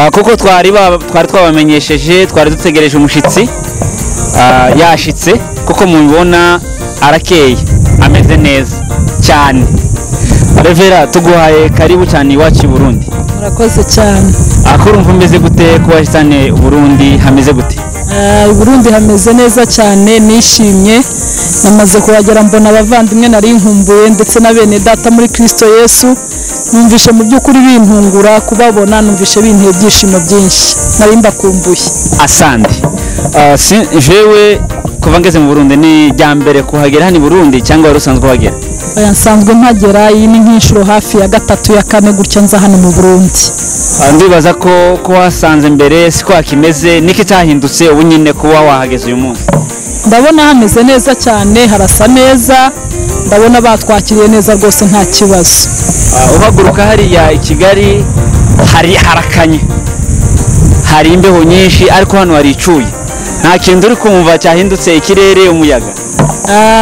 Kuko twari twabamenyesheje, twari dutegereje umushitsi, yashitse kuko mubibona arakeye, ameze neza cyane. Revera, tuguhaye karibu cyane iwacu i Burundi. Murakoze cyane. Urumva umeze gute kuba cyane Burundi hameze gute? Burundi hameze neza cyane, nishimye. Namaze kuhagera mbona abavandimwe nari nkumbuye ndetse na bene data muri Kristo Yesu. Numvishe mu by'ukuri bintungura kubabona, numvishe binteye ibyishimo byinshi, nari mbakumbuye. Asante. Jewe kuva ngeze mu Burundi ni rya mbere kuhagera hano i Burundi cyangwa wari usanzwe uhagera? Oya, nsanzwe mpagera, iyi ni nk'inshuro hafi ya gatatu ya kane gutya nza hano mu Burundi. Ndibaza ko wasanze mbere siko hakimeze, niki cyahindutse ubu nyine kuba wahageze uyu munsi? Ndabona hameze neza cyane, harasa neza, ndabona batwakiriye neza rwose nta kibazo. Uhaguruka hariya i Kigali hari harakanye, hari imbeho nyinshi, ariko hano hari icuye, nta kintu uri kumva cyahindutse, ikirere, umuyaga?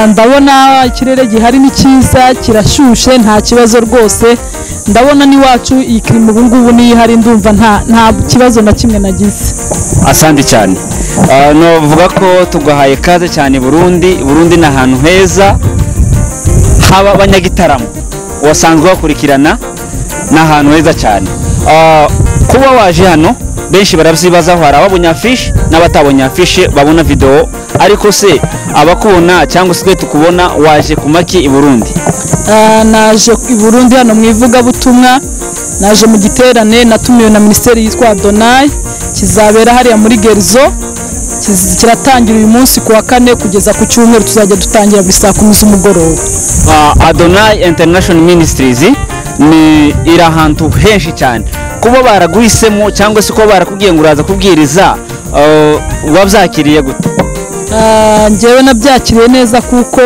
Ndabona ikirere gihari ni cyiza, kirashyushye, nta kibazo rwose. Ndabona n'iwacu iyi kirimo ubu ngubu niyo ihari, ndumva nta kibazo na kimwe nagize. Asante cyane. Novuga ko tugahaye kaze cyane Burundi. Burundi ni ahantu heza haba abanyagitaramo wasanzwe bakurikirana, ni ahantu heza cyane. Kuba waje hano benshi barabyibazaho, hari ababonye afishe n'abatabonye afishe babona video, ariko se abakubona cyangwa se tukubona waje kumaki i Burundi? Naje i Burundi hano mu ivugabutumwa, naje mu giterane natumiwe na ministeri yitwa Adonai, kizabera hariya muri Gerizo, kiratangira uyu munsi kuwa kane kugeza ku cyumweru, tuzajya dutangira buri saa 10 z'umugoroba. Adonai International Ministries ni iri ahantu henshi cyane. Kuba baraguhisemo cyangwa se kuba barakubwiye ngo uraza kubwiriza, wabyakiriye gute? Njyewe nabyakiriye neza kuko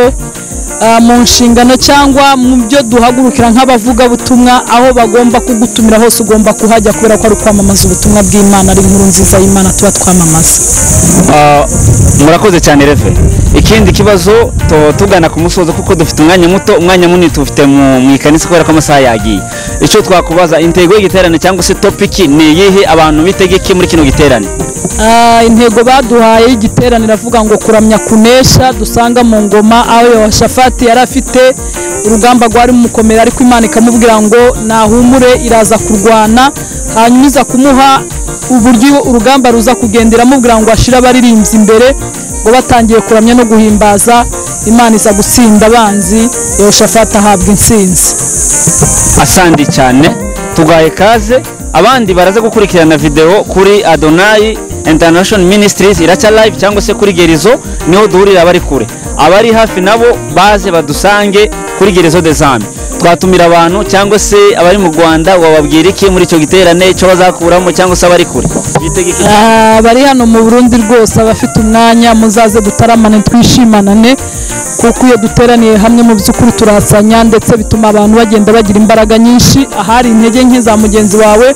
mu nshingano cyangwa mu byo duhagurukira nk'abavugabutumwa, aho bagomba kugutumira hose ugomba kuhajya, kubera ko ari kwamamaza ubutumwa bw'Imana, ari inkuru nziza y'Imana tuba twamamaza. Murakoze cyane Rev. Ikindi kibazo tugana ku musozo kuko dufite umwanya muto, umwanya munini tufite mu ikanisa kubera ko amasaha yagiye. Icyo twakubaza, intego y'igiterane cyangwa se topic ni iyihe, abantu bitegeke muri kino giterane? Intego baduhaye y'igiterane iravuga ngo kuramya kunesha, dusanga mu ngoma aho Yehoshafati yari afite urugamba rwari mumukomera, ariko Imana ikamubwira ngo nahumure iraza kurwana, hanyuma iza kumuha uburyo urugamba ruza kugendera, amubwira ngo ashire abaririmbyi imbere, ngo batangiye kuramya no guhimbaza, Imana iza gutsinda abanzi, Yehoshafati ahabwa intsinzi. Asante cyane, tugaye kaze. Abandi baraza gukurikirana video kuri Adonai International Ministries iraca live cyangwa se kuri Gerizo, niho duhurira abari kure. Abari hafi nabo baze badusange kuri Gerizo des Âmes. Twatumira abantu cyangwa se abari mu Rwanda, wababwira iki muri icyo giterane, icyo bazakuramo cyangwa se abari kure? Abari hano mu Burundi rwose abafite umwanya muzaze dutaramane twishimanane, kuko iyo duteraniye hamwe mu by'ukuri turasanya, ndetse bituma abantu bagenda bagira imbaraga nyinshi. Ahari intege nke za mugenzi wawe,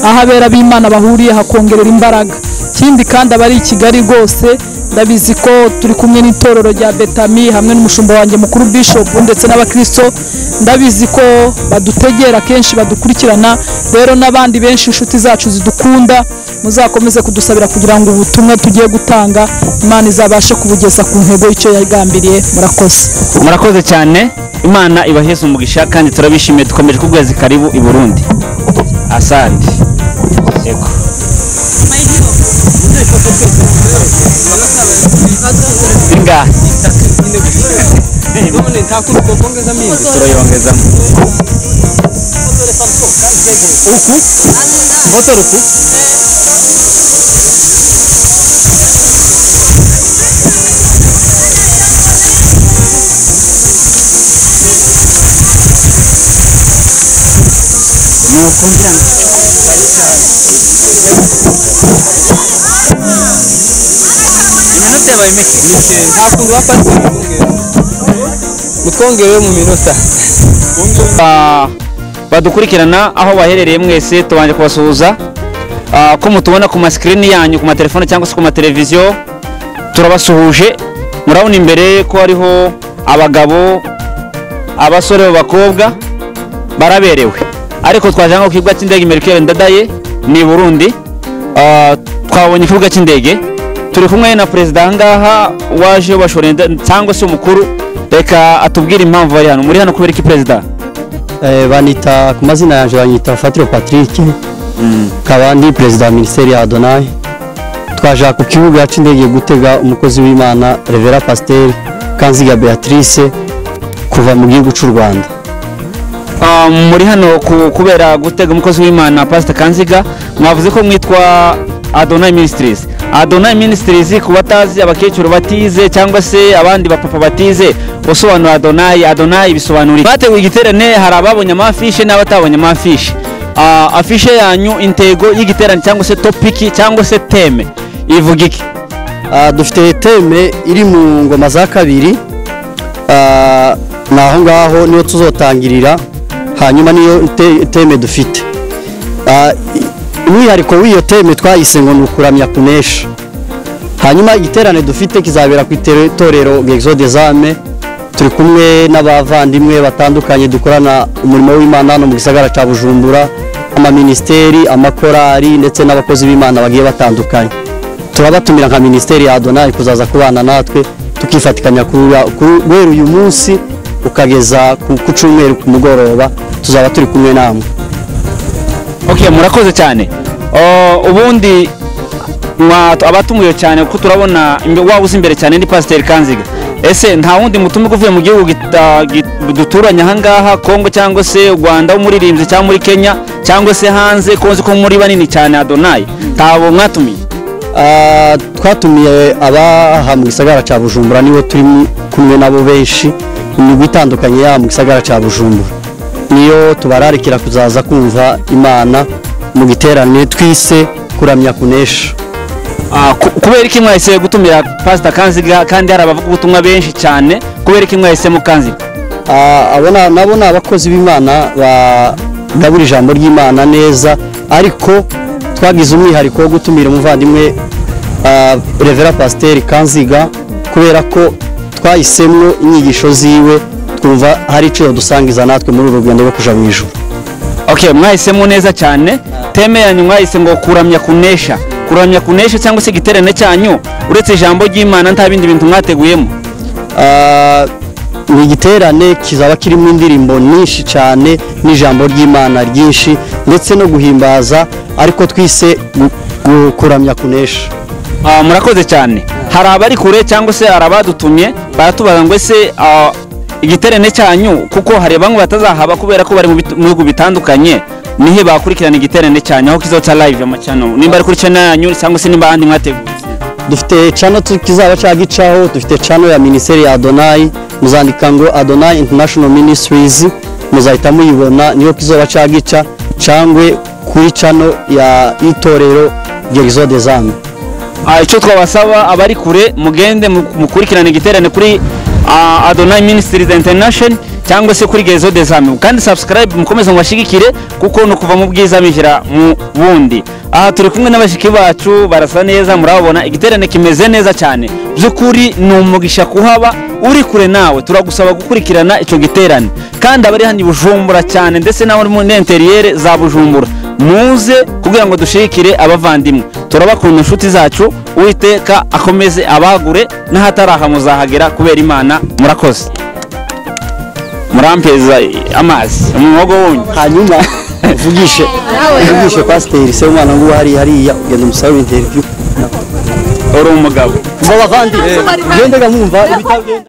aho abera b'Imana bahuriye hakongerera imbaraga. Ikindi kandi abari i Kigali rwose ndabizi ko turi kumwe n'itorero rya Betami hamwe n'umushumba wanjye mukuru Bishop ndetse n'abakristo, ndabizi ko badutegera kenshi badukurikirana. Rero n'abandi benshi inshuti zacu zidukunda, muzakomeze kudusabira kugira ngo ubutumwa tugiye gutanga Imana izabashe kubugeza ku ntego y'icyo yagambiriye. Murakoze. Murakoze cyane, Imana ibaheze umugisha kandi turabishimiye, dukomeje kugweza karibu i Burundi. Asante. Yego. Inga. Turayongezamo. Uku? Motor uku? Nuko ngira iminota yabaye mike. Nta kuntu bafata mutwongerewe mu minota. Badukurikirana aho baherereye mwese, tubanje kubasuhuza. Ko mutubona ku maskrini yanyu, ku matelefone cyangwa se ku mateleviziyo, turabasuhuje. Murabona imbere ko hariho abagabo, abasore, abakobwa baraberewe, ariko twaje nko kibuga cy'indege Melchior Ndadaye Ni Burundi. Twabonye ikibuga cy'indege, turi kumwe na perezida ahangaha waje bashoreye cyangwa se umukuru. Reka atubwire impamvu bari hano. Muri hano kubera iki, perezida? Banita ku mazina yanjye, banyita Fatiro Patrick, nkaba ndi perezida wa minisiteri ya Adonai. Twaje ku kibuga cy'indege gutega umukozi w'Imana Reverend Pasteur Kanziga Beatrice kuva mu gihugu cy'u Rwanda. Muri hano kubera gutega umukozi w'Imana Pastor Kanziga. Mwavuze ko mwitwa Adonai Ministries. Adonai Ministries, ku batazi, abakecuru batize cyangwa se abandi bapapa batize, usobanura Adonai, Adonai bisobanura iki? Bateguye igiterane, hari ababonye amafishe n'abatabonye amafishe. Afishe yanyu, intego y'igiterane cyangwa se topic cyangwa se thème ivuga iki? Dufite thème iri mu Ngoma za Kabiri. Ni aho ngaho niyo tuzotangirira, hanyuma niyo thème dufite. Umwihariko w'iyo thème twayise ngo ni ukuramya kunesha. Hanyuma igiterane dufite kizabera ku itorero Exode Zame. Turi kumwe n'abavandimwe batandukanye dukorana umurimo w'Imana hano mu gisagara cya Bujumbura, amaministeri, amakorari ndetse n'abakozi b'Imana bagiye batandukanye. Turabatumira nka minisiteri ya Adonai kuzaza kubana natwe, tukifatikanya guhera uyu munsi ukageza ku cyumweru ku mugoroba, tuzaba turi kumwe namwe. Okay, murakoze cyane. Ubundi abatumiwe cyane, kuko turabona waba uzi imbere cyane ni Pasiteri Kanziga. Ese nta wundi mutumirwa uvuye mu gihugu duturanye ahangaha, Kongo cyangwa se u Rwanda, w'umuririmbyi, cyangwa muri Kenya cyangwa se hanze, ko nzi ko muri banini cyane Adonai, ntabo mwatumiye? Twatumiye abaha mu gisagara cya Bujumbura, nibo turi kumwe nabo benshi. Imigwi itandukanye yaha mu gisagara cya Bujumbura niyo tubararikira kuzaza kumva Imana mu giterane twise kuramya kunesha. Kubera iki mwahise gutumira Pastor Kanziga kandi hari abavuga ubutumwa benshi cyane? Kubera iki mwahisemo Kanziga? Abo nabo ni abakozi b'Imana bagabura ijambo ry'Imana neza, ariko twagize umwihariko wo gutumira umuvandimwe Reverend Pasteur Kanziga kubera ko twahisemwo inyigisho ziwe, twumva hari icyo dusangiza natwe muri uru rugendo rwo kuja mu ijuru. Okay, mwahisemo neza cyane. Thème yanyu mwahise ngo kuramya kunesha. Kuramya kunesha cyangwa se igiterane cyanyu, uretse ijambo ry'Imana nta bindi bintu mwateguyemo? Ni igiterane kizaba kirimo indirimbo nyinshi cyane n'ijambo ry'Imana ryinshi ndetse no guhimbaza, ariko twise kuramya kunesha. Murakoze cyane. Hari abari kure cyangwa se hari abadutumye baratubaza ngo ese igiterane cyanyu, kuko hari bamwe batazahaba kubera ko bari mu bihugu bitandukanye, nihe bakurikirana igiterane cyanyu aho kizoca live ama channel, nimba ari kuri channel yanyu cyangwa se nimba ahandi mwateguye? Dufite channel kizaba cagicaho, dufite channel ya minisiteri ya Adonai. Muzandika ngo Adonai International Ministries, muzahita muyibona, niyo kizoba cagica, cangwe kuri channel ya itorero Exode Zame. Icyo twabasaba, abari kure mugende mukurikirane igiterane kuri Adonai Ministries International cyangwa se kuri Gezo des Amis, kandi subscribe, mukomeze mubashigikire, kuko ni kuva mu bwiza bishyira mu bundi. Aha turi kumwe n'abashiki bacu, barasa neza, murababona, igiterane kimeze neza cyane. By'ukuri ni umugisha kuhaba. Uri kure nawe turagusaba gukurikirana icyo giterane, kandi abari hano i Bujumbura cyane ndetse n'abo muri intérieur za Bujumbura, muze kugira ngo dushigikire abavandimwe. Turabakunda inshuti zacu, Uwiteka akomeze abagure, n'ahataraha muzahagera kubera Imana. Murakoze. Murampeza amazi umuhogo wundi. Hanyuma uvugishe pasiteri se umwana ngo hari hariya, ugenda umusabe interview. Uri umugabo. Ngo bavandi, gende mwumva ibitagenda.